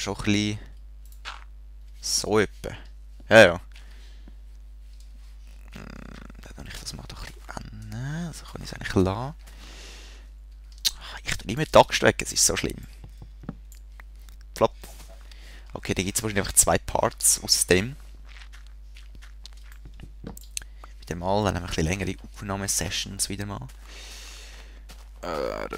schon ein bisschen so etwa. Ja, ja. Dann kann ich das mal doch ein bisschen ändern. So kann ich es eigentlich lassen. Ich tue immer die Axt weg, es ist so schlimm. Flop. Okay, da gibt es wahrscheinlich einfach zwei Parts aus dem. Wieder mal, dann haben wir ein bisschen längere Aufnahmesessions wieder mal. Aber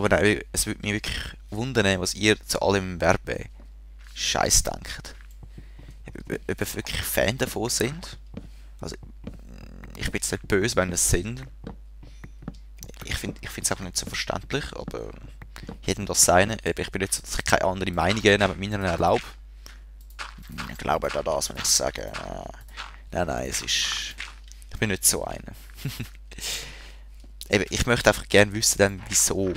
nein, es würde mich wirklich wundern, was ihr zu allem Werbe-Scheiß denkt. Ob ihr wirklich Fan davon sind. Also, ich bin jetzt nicht böse, wenn es sind. Ich finde es einfach nicht so verständlich, aber jedem das seine. Ich bin jetzt, dass ich keine andere Meinungen neben meiner erlaube. Ich glaube an das, wenn ich sage, nein, es ist... Ich bin nicht so einer. Ich möchte einfach gerne wissen, dann, wieso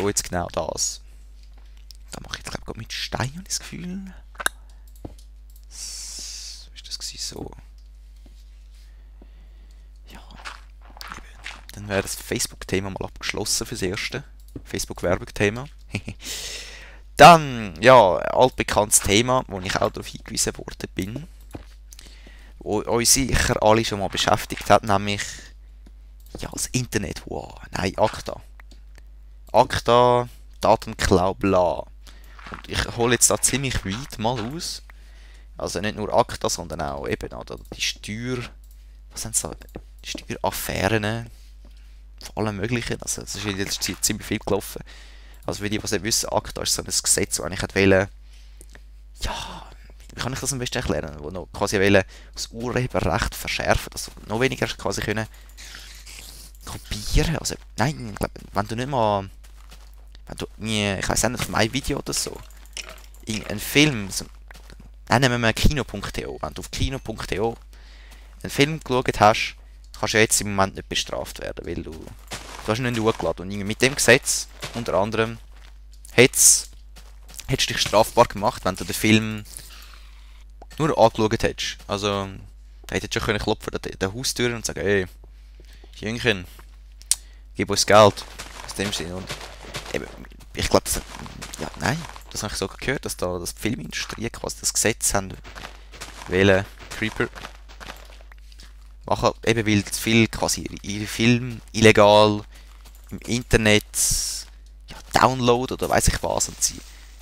jetzt genau das. Da mache ich jetzt, glaube ich, mit Stein, habe ich das Gefühl. Was ist das gewesen? So. Ja, dann wäre das Facebook-Thema mal abgeschlossen fürs Erste. Facebook-Werbung-Thema. Dann, ja, altbekanntes Thema, wo ich auch darauf hingewiesen worden bin. Wo euch sicher alle schon mal beschäftigt hat, nämlich ja, das Internet. Wow, nein, ACTA. ACTA, Datenklau, bla. Und ich hole jetzt da ziemlich weit mal aus. Also nicht nur ACTA, sondern auch eben die was sind so, die Steueraffären von allem Möglichen. Also es ist jetzt ziemlich viel gelaufen. Also für die, die nicht wissen, ACTA ist so ein Gesetz, das ich wollte, ja, wie kann ich das am besten erklären, wo noch quasi das Urheberrecht verschärfen, dass du noch weniger quasi können kopieren. Also nein, ich glaube, wenn du nicht mal, wenn du nie, ich weiß nicht, auf meinem Video oder so, einen Film, so, nennen wir mal Kino.to, wenn du auf Kino.to einen Film geschaut hast, kannst du jetzt im Moment nicht bestraft werden, weil du hast ihn nicht hochgeladen. Und mit dem Gesetz, unter anderem, hättest du dich strafbar gemacht, wenn du den Film nur angeschaut hättest. Also, da hättest du schon klopfen an der Haustür und sagen, hey, Jüngchen, gib uns Geld. Aus dem Sinne. Und eben, ich glaube, ja, nein, das habe ich sogar gehört, dass da die Filmindustrie quasi das Gesetz haben wollen, Creeper machen, eben weil viel quasi ihre Filme illegal im Internet ja, downloaden oder weiß ich was und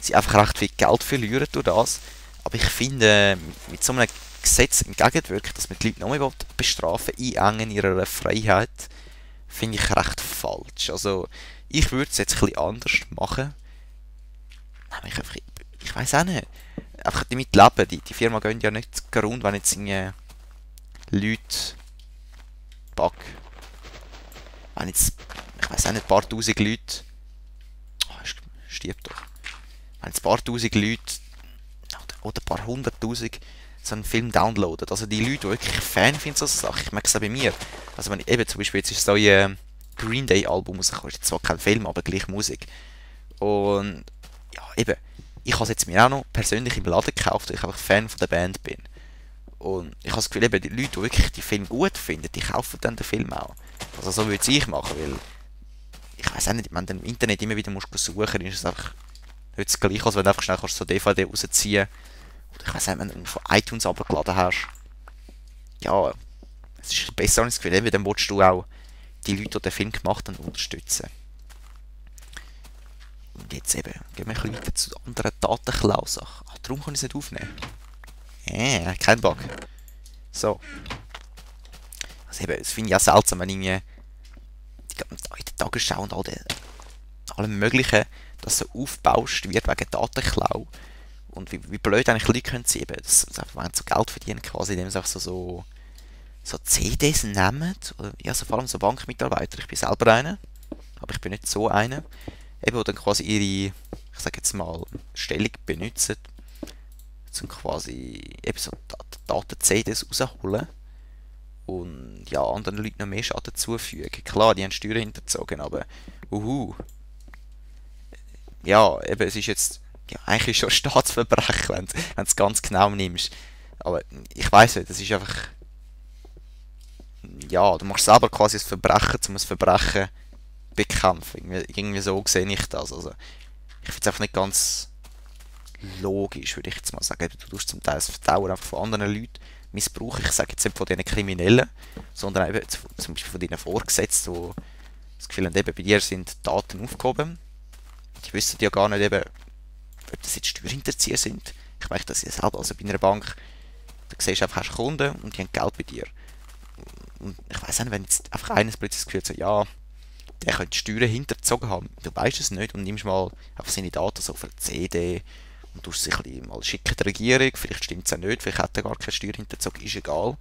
sie einfach recht viel Geld verlieren durch das. Aber ich finde, mit so einem Gesetz entgegenwirken, dass man die Leute noch mehr bestrafen, einengen in ihrer Freiheit, finde ich recht falsch. Also, ich würde es jetzt ein bisschen anders machen. Nämlich einfach, ich weiß auch nicht, einfach damit leben. Die Firma gehen ja nicht rund, wenn jetzt Leute wenn jetzt, ich weiß auch nicht, ein paar tausend Leute, stirb doch, wenn jetzt ein paar tausend Leute oder ein paar hunderttausend so einen Film downloaden, also die Leute, die wirklich Fan sind, so Sachen, ich merke es auch bei mir, also wenn eben zum Beispiel jetzt ist so ein Green Day Album rausgekommen, ist jetzt zwar kein Film, aber gleich Musik und ja eben, ich habe es jetzt mir auch noch persönlich im Laden gekauft, weil ich einfach Fan von der Band bin. Und ich habe das Gefühl, eben, die Leute, die wirklich die Film gut finden, die kaufen dann den Film auch. Also so würde ich machen, weil ich weiß auch nicht, wenn du im Internet immer wieder musst suchen, ist es einfach nicht das gleiche, als wenn du einfach schnell kannst so DVD rausziehen. Oder ich weiß nicht, wenn du von iTunes abgeladen hast. Ja, es ist besser als das Gefühl, eben, dann willst du auch die Leute, die den Film gemacht haben, unterstützen. Und jetzt eben, gehen wir ein bisschen weiter zu anderen Datenklau-Sachen. Ach, darum kann ich es nicht aufnehmen. Kein Bug. So. Also eben, das finde ich auch seltsam, wenn irgendwie in der Tagesschau und allem Möglichen, dass so aufbaust wird wegen Datenklau. Und wie blöd eigentlich Leute können sie eben, dass wenn sie so Geld verdienen quasi, indem sie einfach so CDs nehmen. Oder, ja, so vor allem so Bankmitarbeiter. Ich bin selber einer, aber ich bin nicht so einer. Eben, die dann quasi ihre, ich sage jetzt mal, Stellung benutzen, um quasi eben so Daten-CDs rausholen und ja, anderen Leuten noch mehr Schaden zufügen. Klar, die haben Steuern hinterzogen, aber ja, eben, es ist jetzt ja, eigentlich ist schon Staatsverbrechen, wenn du es ganz genau nimmst. Aber ich weiss nicht, das ist einfach ja, du machst selber quasi ein Verbrechen, um ein Verbrechen zu bekämpfen. Irgendwie so sehe ich das. Also, Ich finde es einfach nicht ganz logisch, würde ich jetzt mal sagen. Du tust zum Teil das Vertrauen einfach von anderen Leuten missbrauchen. Ich sage jetzt nicht von diesen Kriminellen, sondern eben zum Beispiel von denen Vorgesetzten, die das Gefühl haben, eben bei dir sind Daten aufgehoben. Die wissen ja gar nicht eben, ob das jetzt Steuerhinterzieher sind. Ich merke das ja selber, also bei einer Bank, da siehst du einfach, hast Kunden und die haben Geld bei dir. Und ich weiss nicht, wenn jetzt einfach eines plötzlich das Gefühl hat, so, ja, der könnte die Steuern hinterzogen haben, du weißt es nicht und nimmst mal einfach seine Daten so auf eine CD und tust sie ein bisschen mal schicken der Regierung, vielleicht stimmt es auch nicht, vielleicht hat er gar keine Steuer hinterzogen, ist egal.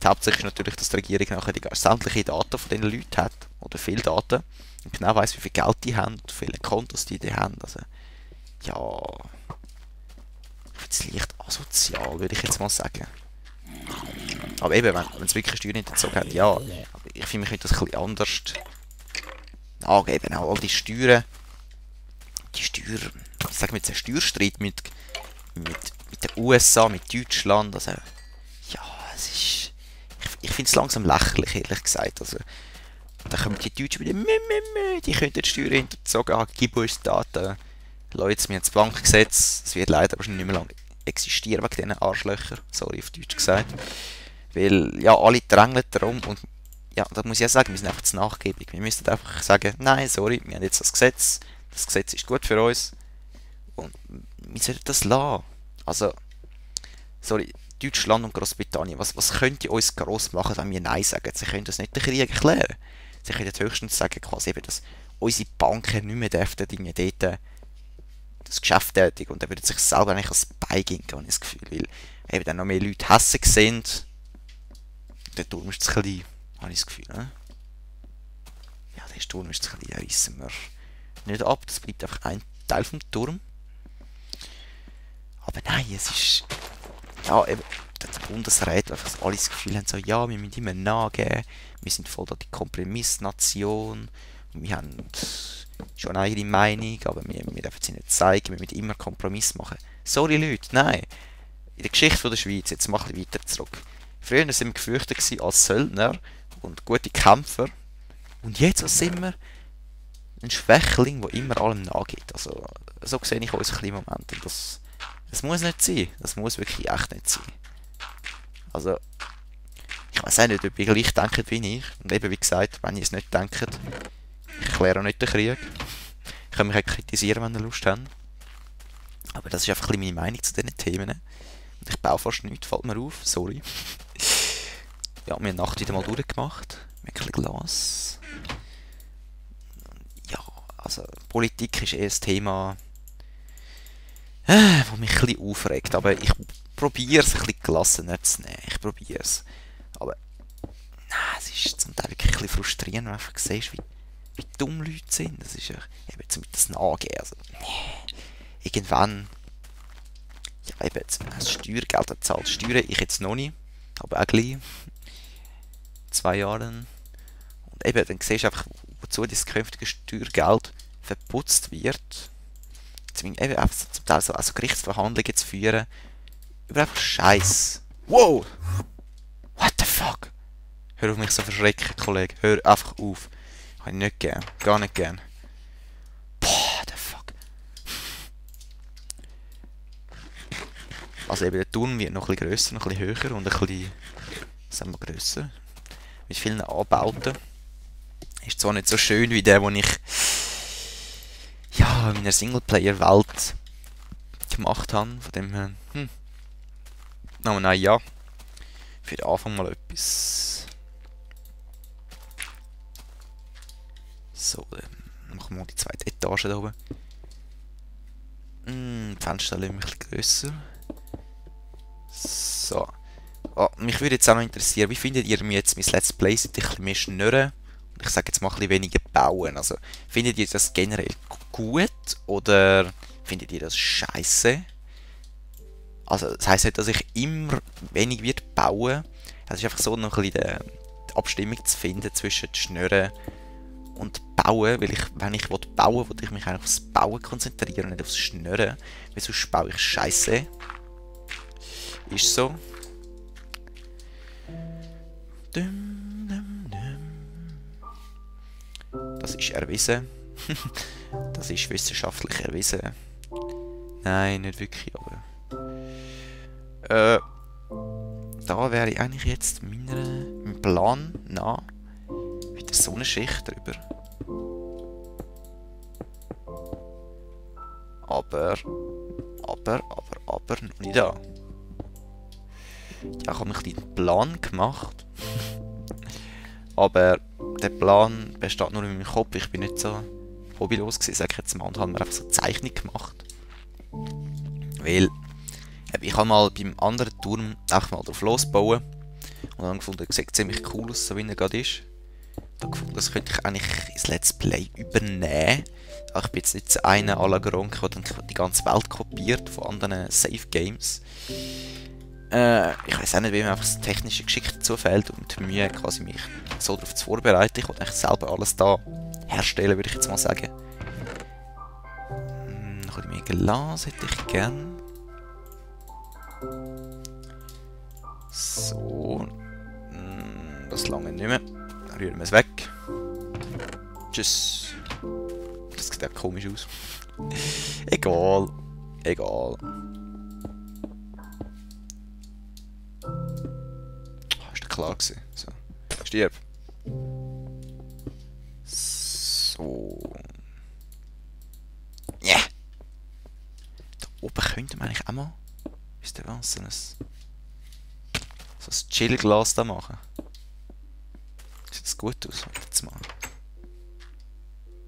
Die Hauptsache ist natürlich, dass die Regierung nachher sämtliche Daten von diesen Leuten hat, oder viele Daten, und genau weiss, wie viel Geld die haben, und wie viele Kontos die haben. Also, ja, ich finde es leicht asozial, würde ich jetzt mal sagen. Aber eben, wenn es wirklich Steuern hinterzogen hat, ja, aber ich finde, man könnte das ein bisschen anders angeben. Auch all die Steuern, sagen wir jetzt, ein Steuerstreit mit den USA, mit Deutschland, also, ja, es ist, ich finde es langsam lächerlich, ehrlich gesagt. Also, dann kommen die Deutschen wieder, die können die Steuern hinterzogen haben, gib uns Daten. Leute, wir haben das Bankgesetz, es wird leider wahrscheinlich nicht mehr lange existieren wegen diesen Arschlöchern, sorry auf Deutsch gesagt. Weil, ja, alle drängeln darum und ja, da muss ich ja sagen, wir sind einfach zu nachgiebig. Wir müssen einfach sagen, nein, sorry, wir haben jetzt das Gesetz ist gut für uns und wir sollten das lassen. Also, sorry, Deutschland und Großbritannien, was könnte uns gross machen, wenn wir Nein sagen? Sie können das nicht den Krieg erklären. Sie können höchstens sagen, quasi eben, dass unsere Banken nicht mehr dürften, Dinge dort das Geschäft tätigen und dann würde sich selber eigentlich als Beigehen, habe ich das Gefühl, weil eben dann noch mehr Leute hässig sind, der Turm ist zu klein, habe ich das Gefühl, ne? Ja, der Turm ist zu klein, den reissen wir nicht ab, das bleibt einfach ein Teil vom Turm. Aber nein, es ist, ja, eben, der Bundesrat, einfach alle das Gefühl haben, so, ja, wir müssen immer nachgeben, wir sind voll da die Kompromissnation, und wir haben schon eine eigene Meinung, aber wir dürfen sie nicht zeigen, wir müssen immer Kompromiss machen. Sorry Leute, nein. In der Geschichte der Schweiz, jetzt mal ein bisschen weiter zurück. Früher waren wir gefürchtet als Söldner und gute Kämpfer. Und jetzt was sind wir? Ein Schwächling, der immer allem nachgeht. Also, so sehe ich uns ein bisschen im Moment. Und das muss nicht sein. Das muss wirklich echt nicht sein. Also, ich weiß auch nicht, ob ihr gleich denkt wie ich. Und eben, wie gesagt, wenn ihr es nicht denkt, ich erkläre auch nicht den Krieg. Ich kann mich auch kritisieren, wenn ihr Lust habt. Aber das ist einfach ein bisschen meine Meinung zu diesen Themen. Und ich baue fast nichts, fällt mir auf, sorry. Ja, wir haben die Nacht wieder mal durchgemacht. Mit ein bisschen Glas. Ja, also Politik ist eher ein Thema, das mich ein bisschen aufregt. Aber ich probiere es ein bisschen gelassener zu nehmen. Ich probiere es. Aber nein, es ist zum Teil wirklich ein bisschen frustrierend, wenn du einfach siehst, wie dumm Leute sind. Das ist ja eben mit das Nachgehen. Also, irgendwann, ja eben, das Steuergeld zahlt Steuern, ich jetzt noch nicht, aber auch gleich. 2 Jahren. Und eben, dann siehst du einfach, wozu das künftige Steuergeld verputzt wird. Eben einfach zum Teil so also Gerichtsverhandlungen zu führen. Über einfach Scheiß. Wow! What the fuck? Hör auf mich so verschrecken, Kollege. Hör einfach auf. Kann ich nicht gern. Gar nicht gern. Boah, the fuck. Also eben der Turm wird noch ein bisschen grösser, noch ein bisschen höher und ein bisschen, sagen wir, grösser. Mit vielen Anbauten. Ist zwar nicht so schön wie der, den ich ja, in meiner Singleplayer-Welt gemacht habe. Von dem her, aber nein, ja. Für den Anfang mal etwas. So, dann machen wir mal die zweite Etage da oben. Die Fenster lassen wir ein bisschen grösser. So. Oh, mich würde jetzt auch noch interessieren, wie findet ihr mir jetzt mein Let's Play? Seid ihr ein bisschen mehr schnurren? Und ich sage jetzt mal ein bisschen weniger bauen. Also, findet ihr das generell gut oder findet ihr das scheiße? Also, das heisst nicht, dass ich immer wenig wird bauen. Es ist einfach so, noch ein bisschen die Abstimmung zu finden zwischen Schnurren und Bauen. Weil wenn ich bauen will, ich mich eigentlich aufs Bauen konzentrieren und nicht aufs Schnurren. Weil sonst baue ich scheiße. Ist so. Das ist erwiesen. Das ist wissenschaftlich erwiesen. Nein, nicht wirklich, aber... da wäre ich eigentlich jetzt meinem Plan nach wieder so eine Schicht drüber. Aber, noch nicht da. Ja, ich habe mir ein bisschen Plan gemacht. Aber der Plan besteht nur in meinem Kopf. Ich bin nicht so hobbylos gewesen, sag ich jetzt mal, und habe mir einfach so eine Zeichnung gemacht. Weil ich habe mal beim anderen Turm einfach mal drauf losbauen und dann gefunden, er sieht ziemlich cool aus, so wie er gerade ist. Dann gefunden, das könnte ich eigentlich ins Let's Play übernehmen. Aber ich bin jetzt nicht so einer à la Gronk, der dann die ganze Welt kopiert von anderen Safe Games. Ich weiß auch nicht, wie mir einfach das technische Geschick dazu fehlt und die Mühe, quasi mich so darauf zu vorbereiten. Ich wollte eigentlich selber alles da herstellen, würde ich jetzt mal sagen. Noch ein bisschen mehr Glas hätte ich gern. So. Das lange nicht mehr. Dann rühren wir es weg. Tschüss. Das sieht ja komisch aus. Egal. Ist doch klar gewesen. So. Stirb. So. Yeah. Da oben könnte man eigentlich auch mal... Wisst ihr was? So ein Chillglas da machen. Sieht das gut aus? Jetzt mal.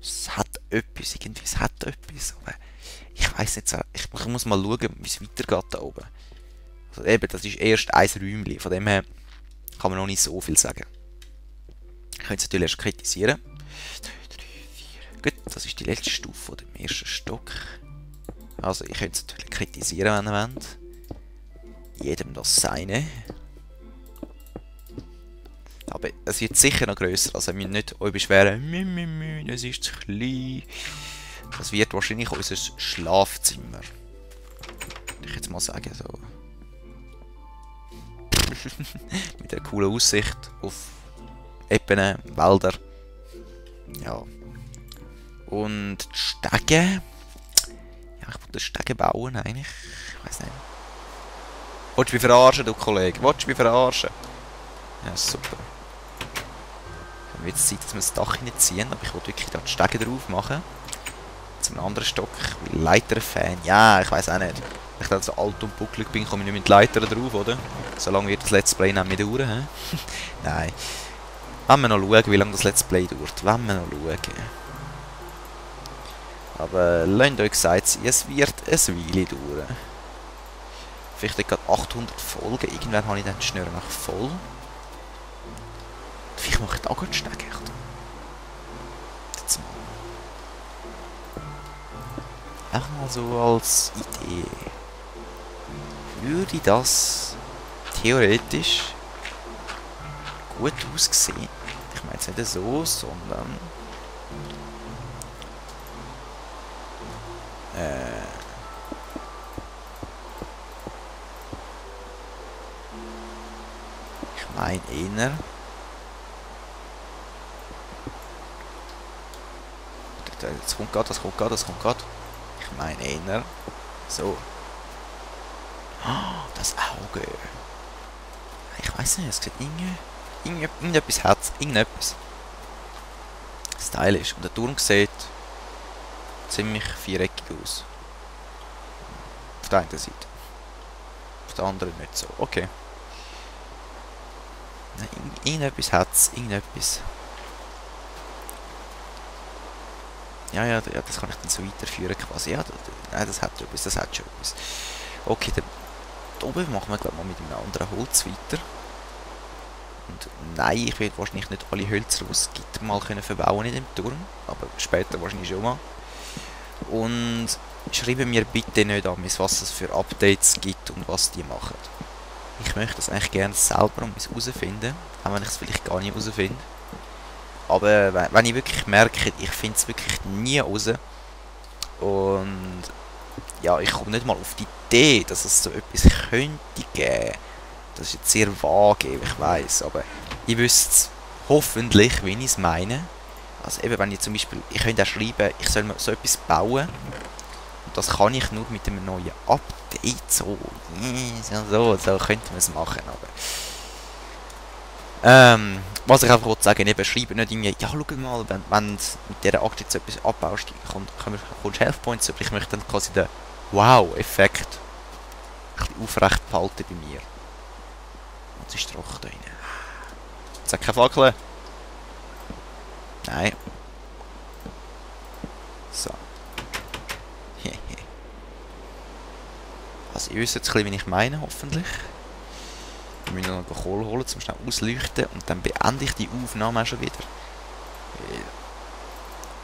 Es hat etwas, irgendwie, es hat etwas, aber ich weiss nicht, ich muss mal schauen, wie es weitergeht da oben. Also eben, das ist erst ein Räumchen, von dem her kann man noch nicht so viel sagen. Ich könnte es natürlich erst kritisieren. 2, 3, 4. Gut, das ist die letzte Stufe von dem ersten Stock. Also, ich könnte es natürlich kritisieren, wenn ihr wollt. Jedem das seine. Aber es wird sicher noch grösser, also wir müssen nicht euch beschweren, es ist zu klein. Das wird wahrscheinlich unser Schlafzimmer. Würde ich jetzt mal sagen, so. Mit einer coolen Aussicht auf Ebenen, Wälder. Ja. Und die Stege. Ja, ich wollte Stege bauen eigentlich. Ich weiß nicht. Wolltest du mich verarschen, du Kollege? Wolltest du mich verarschen? Ja, super. Dann wird es Zeit, dass wir das Dach hineinziehen, aber ich wollte wirklich da die Stege drauf machen. Zu einem anderen Stock, weil Leiter-Fan. Ja, ich weiß auch nicht. Wenn ich dann so alt und bucklig bin, komme ich nicht mit Leitern drauf, oder? Solange wird das Let's Play nicht mehr dauern, hä? Nein. Wenn wir noch schauen, wie lange das Let's Play dauert. Wenn wir noch schauen. Aber lasst euch gesagt sein, es wird eine Weile dauern. Vielleicht gerade 800 Folgen. Irgendwann habe ich dann die Schnur noch voll. Vielleicht mache ich da gerade Stege. Jetzt mal. Einfach mal so als Idee. Würde das theoretisch gut aussehen? Ich meine jetzt nicht so, sondern... Ich meine eher... Das kommt gerade. Ich meine eher... So. Oh, das Auge. Ich weiß nicht, es sieht irgendetwas Herz, irgendetwas. Stylisch. Und der Turm sieht ziemlich viereckig aus. Auf der einen Seite. Auf der anderen nicht so. Okay. Nein, irgendetwas Herz, irgendetwas. Ja, das kann ich dann so weiterführen quasi. Ja, nein, das hat etwas, das hat schon etwas. Okay, dann oben machen wir glaube mal mit einem anderen Holz weiter. Und nein, ich werde wahrscheinlich nicht alle Hölzer, die es gibt, mal verbauen in dem Turm. Aber später wahrscheinlich schon mal. Und schreibe mir bitte nicht an, was es für Updates gibt und was die machen. Ich möchte das eigentlich gerne selber herausfinden, auch wenn ich es vielleicht gar nicht herausfinde. Aber wenn ich wirklich merke, ich finde es wirklich nie raus. Und ja, ich komme nicht mal auf die Idee, dass es so etwas könnte geben. Das ist jetzt sehr vage, ich weiss, aber ich wüsste hoffentlich, wie ich es meine. Also eben, wenn ich zum Beispiel, ich könnte auch schreiben, ich soll mir so etwas bauen. Und das kann ich nur mit einem neuen Update. So könnte man es machen. Aber was ich einfach sagen eben, schreibe nicht irgendwie, ja, schau mal, wenn du mit dieser Aktie jetzt etwas abbaust, kommst du Health Points, aber ich möchte dann quasi den Wow-Effekt ein bisschen aufrecht behalten bei mir. Was ist der Roch da rein? Jetzt hat keine Fackel. Nein. So. Also ihr wisst jetzt ein bisschen, wie ich meine, hoffentlich. Wir müssen noch Kohle holen, zum schnell ausleuchten und dann beende ich die Aufnahme auch schon wieder.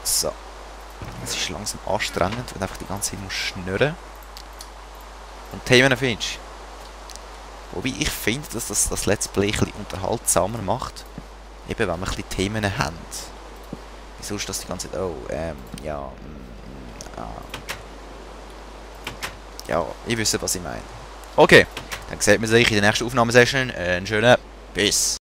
So. Es ist langsam anstrengend, wenn einfach die ganze Zeit muss schnurren. Und Themen findest. Wobei ich finde, dass das Let's Play ein bisschen unterhaltsamer macht. Eben, wenn wir ein bisschen Themen haben. Wieso ist das die ganze Zeit, ja, ja, ihr wisst, was ich meine. Okay, dann sieht man sich in der nächsten Aufnahmesession. Einen schönen Bis.